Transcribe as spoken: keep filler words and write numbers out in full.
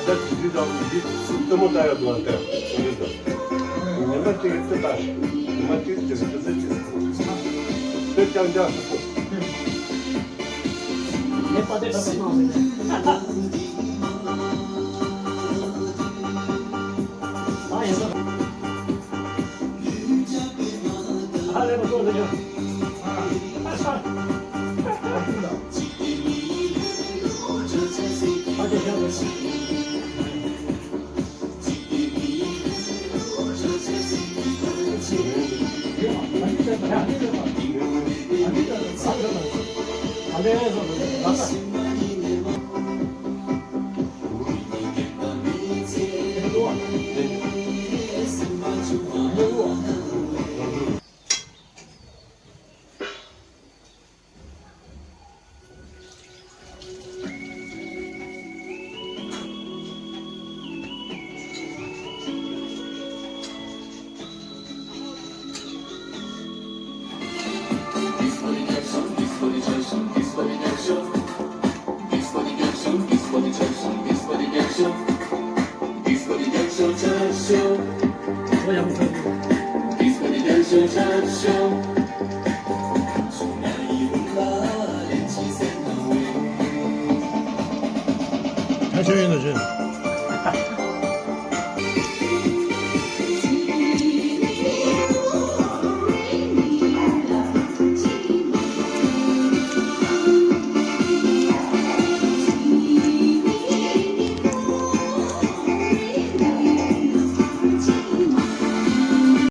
ད་ཅི་ཅི་དང་ཅི་ཅི་སུ་ལྟད་མོ་ལྟ་ཡག་འདུག་ཨ། ད་ཅི་ཅི་དང་ཉི་མ་གཅིག་གི་ཚེ་ལྟ་ཉི་མ་གཅིག་ཅི་ཅི་ཅི་ཅི་ཅི་ཅི་ཅང་ཅང་། ཐ་ཆད་ཡིན་ལ་ཞེས།